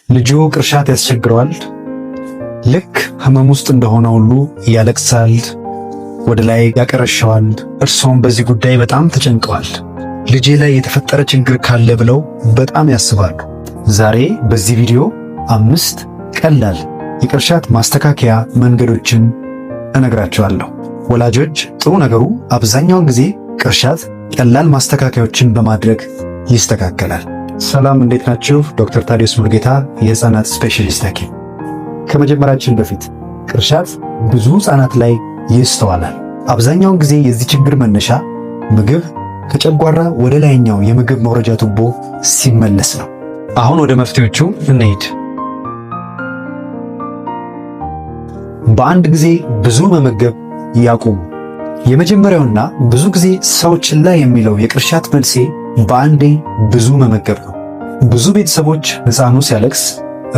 ልጁ ቅርሻት ያስቸግረዋል። ልክ ህመም ውስጥ እንደሆነ ሁሉ ያለቅሳል፣ ወደ ላይ ያቀረሸዋል። እርሶም በዚህ ጉዳይ በጣም ተጨንቀዋል። ልጄ ላይ የተፈጠረ ችግር ካለ ብለው በጣም ያስባሉ። ዛሬ በዚህ ቪዲዮ 5 ቀላል የቅርሻት ማስተካከያ መንገዶችን እነግራችኋለሁ። ወላጆች፣ ጥሩ ነገሩ አብዛኛውን ጊዜ ቅርሻት ቀላል ማስተካከያዎችን በማድረግ ይስተካከላል። ሰላም፣ እንዴት ናችሁ? ዶክተር ታዲዮስ ሙሉጌታ፣ የህፃናት ስፔሻሊስት ሐኪም። ከመጀመራችን በፊት ቅርሻት ብዙ ህፃናት ላይ ይስተዋላል። አብዛኛውን ጊዜ የዚህ ችግር መነሻ ምግብ ከጨጓራ ወደ ላይኛው የምግብ መውረጃ ቱቦ ሲመለስ ነው። አሁን ወደ መፍትሄዎቹ እንሂድ። በአንድ ጊዜ ብዙ መመገብ ያቁሙ። የመጀመሪያውና ብዙ ጊዜ ሰው ችላ የሚለው የቅርሻት መንስኤ በአንዴ ብዙ መመገብ ነው። ብዙ ቤተሰቦች ሕፃኑ ሲያለቅስ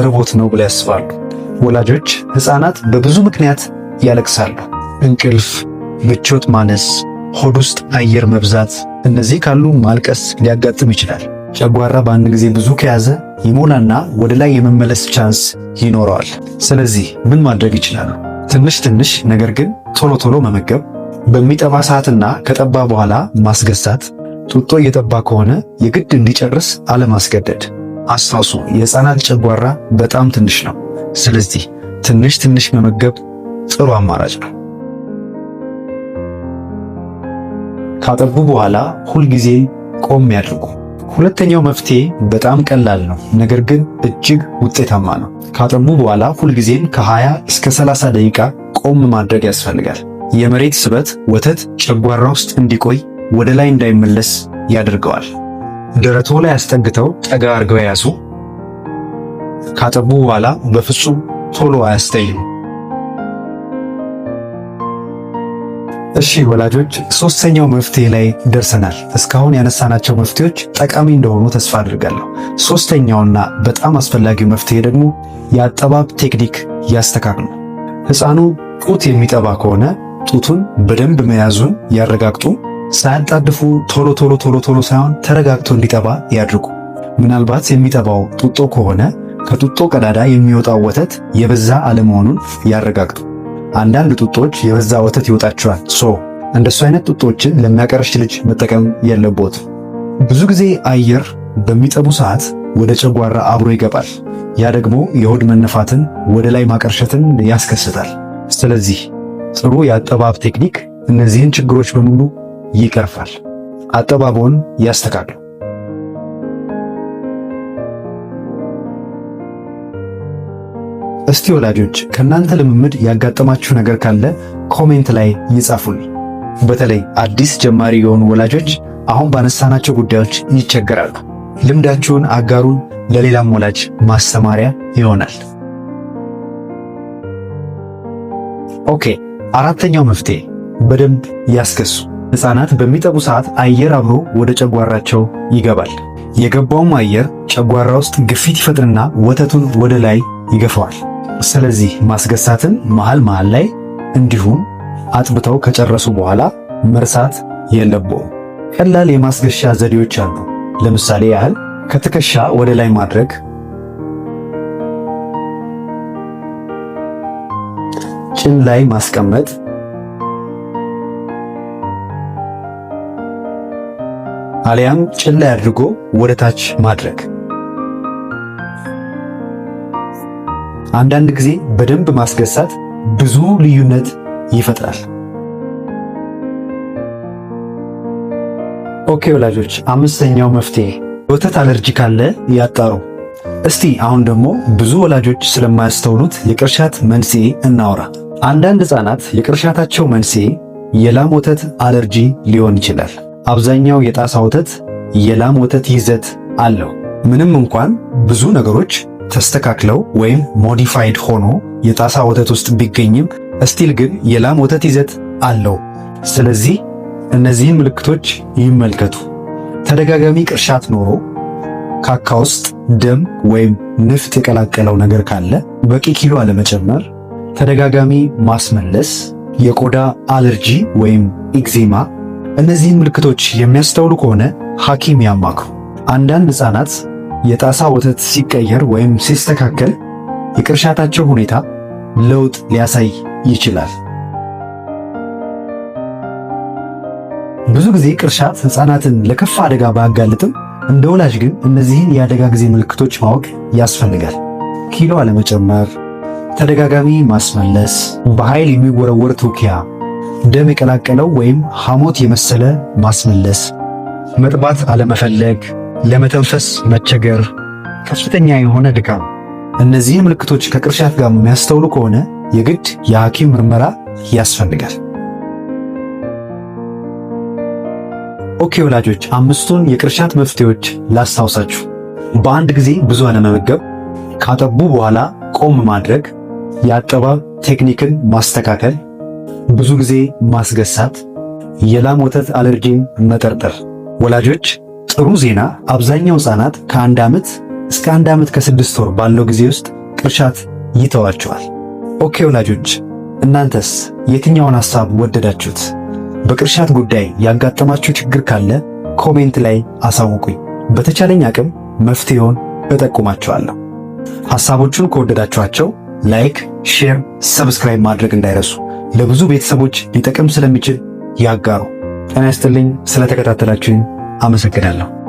ርቦት ነው ብለው ያስባሉ። ወላጆች፣ ሕፃናት በብዙ ምክንያት ያለቅሳሉ። እንቅልፍ፣ ምቾት ማነስ፣ ሆድ ውስጥ አየር መብዛት፣ እነዚህ ካሉ ማልቀስ ሊያጋጥም ይችላል። ጨጓራ በአንድ ጊዜ ብዙ ከያዘ ይሞላና ወደ ላይ የመመለስ chance ይኖረዋል። ስለዚህ ምን ማድረግ ይችላሉ? ትንሽ ትንሽ ነገር ግን ቶሎ ቶሎ መመገብ፣ በሚጠባ ሰዓትና ከጠባ በኋላ ማስገሳት፣ ጡጦ እየጠባ ከሆነ የግድ እንዲጨርስ አለማስገደድ። አስታውሱ፣ የሕፃናት ጨጓራ በጣም ትንሽ ነው። ስለዚህ ትንሽ ትንሽ መመገብ ጥሩ አማራጭ ነው። ካጠቡ በኋላ ሁልጊዜ ቆም ያድርጉ። ሁለተኛው መፍትሄ በጣም ቀላል ነው፣ ነገር ግን እጅግ ውጤታማ ነው። ካጠቡ በኋላ ሁልጊዜም ከ20 እስከ 30 ደቂቃ ቆም ማድረግ ያስፈልጋል። የመሬት ስበት ወተት ጨጓራ ውስጥ እንዲቆይ፣ ወደ ላይ እንዳይመለስ ያደርገዋል። ደረቶ ላይ አስጠግተው ጠጋ አድርገው ያዙ። ካጠቡ በኋላ በፍጹም ቶሎ አያስተኙ። እሺ ወላጆች፣ ሶስተኛው መፍትሄ ላይ ደርሰናል። እስካሁን ያነሳናቸው መፍትሄዎች ጠቃሚ እንደሆኑ ተስፋ አድርጋለሁ። ሶስተኛውና በጣም አስፈላጊው መፍትሄ ደግሞ የአጠባብ ቴክኒክ ያስተካክሉ። ሕፃኑ ጡት የሚጠባ ከሆነ ጡቱን በደንብ መያዙን ያረጋግጡ። ሳያጣድፉ፣ ቶሎ ቶሎ ቶሎ ቶሎ ሳይሆን ተረጋግቶ እንዲጠባ ያድርጉ። ምናልባት የሚጠባው ጡጦ ከሆነ ከጡጦ ቀዳዳ የሚወጣው ወተት የበዛ አለመሆኑን ያረጋግጡ። አንዳንድ ጡጦች የበዛ ወተት ይወጣቸዋል። So እንደሱ አይነት ጡጦችን ለሚያቀርሽ ልጅ መጠቀም የለቦትም። ብዙ ጊዜ አየር በሚጠቡ ሰዓት ወደ ጨጓራ አብሮ ይገባል። ያ ደግሞ የሆድ መነፋትን፣ ወደ ላይ ማቀርሸትን ያስከስታል። ስለዚህ ጥሩ የአጠባብ ቴክኒክ እነዚህን ችግሮች በሙሉ ይቀርፋል። አጠባቦን ያስተካክሉ። እስቲ ወላጆች፣ ከእናንተ ልምምድ ያጋጠማችሁ ነገር ካለ comment ላይ ይጻፉልኝ። በተለይ አዲስ ጀማሪ የሆኑ ወላጆች አሁን ባነሳናቸው ጉዳዮች ይቸገራሉ። ልምዳችሁን አጋሩን፣ ለሌላም ወላጅ ማስተማሪያ ይሆናል። Okay፣ አራተኛው መፍትሄ በደንብ ያስገሱ። ሕፃናት በሚጠቡ ሰዓት አየር አብሮ ወደ ጨጓራቸው ይገባል። የገባውም አየር ጨጓራ ውስጥ ግፊት ይፈጥርና ወተቱን ወደ ላይ ይገፋዋል። ስለዚህ ማስገሳትን መሃል መሃል ላይ እንዲሁም አጥብተው ከጨረሱ በኋላ መርሳት የለብዎም። ቀላል የማስገሻ ዘዴዎች አሉ። ለምሳሌ ያህል ከትከሻ ወደ ላይ ማድረግ፣ ጭን ላይ ማስቀመጥ፣ አሊያም ጭን ላይ አድርጎ ወደ ታች ማድረግ። አንዳንድ ጊዜ በደንብ ማስገሳት ብዙ ልዩነት ይፈጥራል። Okay ወላጆች፣ አምስተኛው መፍትሄ ወተት አለርጂ ካለ ያጣሩ። እስቲ አሁን ደግሞ ብዙ ወላጆች ስለማያስተውሉት የቅርሻት መንስኤ እናውራ። አንዳንድ ሕፃናት የቅርሻታቸው መንስኤ የላም ወተት አለርጂ ሊሆን ይችላል። አብዛኛው የጣሳ ወተት የላም ወተት ይዘት አለው። ምንም እንኳን ብዙ ነገሮች ተስተካክለው ወይም modified ሆኖ የጣሳ ወተት ውስጥ ቢገኝም still ግን የላም ወተት ይዘት አለው። ስለዚህ እነዚህን ምልክቶች ይመልከቱ። ተደጋጋሚ ቅርሻት ኖሮ ካካ ውስጥ ደም ወይም ንፍጥ የቀላቀለው ነገር ካለ፣ በቂ ኪሎ አለመጨመር፣ ተደጋጋሚ ማስመለስ፣ የቆዳ አለርጂ ወይም eczema፣ እነዚህን ምልክቶች የሚያስተውሉ ከሆነ ሐኪም ያማክሩ። አንዳንድ ሕፃናት የጣሳ ወተት ሲቀየር ወይም ሲስተካከል የቅርሻታቸው ሁኔታ ለውጥ ሊያሳይ ይችላል። ብዙ ጊዜ ቅርሻት ሕፃናትን ለከፋ አደጋ ባያጋልጥም እንደ ወላጅ ግን እነዚህን የአደጋ ጊዜ ምልክቶች ማወቅ ያስፈልጋል። ኪሎ አለመጨመር፣ ተደጋጋሚ ማስመለስ፣ በኃይል የሚወረወር ትውኪያ፣ ደም የቀላቀለው ወይም ሐሞት የመሰለ ማስመለስ፣ መጥባት አለመፈለግ፣ ለመተንፈስ መቸገር፣ ከፍተኛ የሆነ ድካም። እነዚህ ምልክቶች ከቅርሻት ጋር የሚያስተውሉ ከሆነ የግድ የሐኪም ምርመራ ያስፈልጋል። Okay ወላጆች፣ አምስቱን የቅርሻት መፍትሄዎች ላስታውሳችሁ። በአንድ ጊዜ ብዙ አለመመገብ፣ ካጠቡ በኋላ ቆም ማድረግ፣ የአጠባብ ቴክኒክን ማስተካከል፣ ብዙ ጊዜ ማስገሳት፣ የላም ወተት አለርጂን መጠርጠር። ወላጆች ጥሩ ዜና፣ አብዛኛው ሕፃናት ከ1 ዓመት እስከ 1 ዓመት ከ6 ወር ባለው ጊዜ ውስጥ ቅርሻት ይተዋቸዋል። Okay ወላጆች፣ እናንተስ የትኛውን ሐሳብ ወደዳችሁት? በቅርሻት ጉዳይ ያጋጠማችሁ ችግር ካለ comment ላይ አሳውቁኝ። በተቻለኝ አቅም መፍትሄውን እጠቁማችኋለሁ። ሐሳቦቹን ከወደዳችኋቸው like፣ share፣ subscribe ማድረግ እንዳይረሱ። ለብዙ ቤተሰቦች ሊጠቅም ስለሚችል ያጋሩ። ጤና ይስጥልኝ። ስለተከታተላችሁኝ አመሰግናለሁ።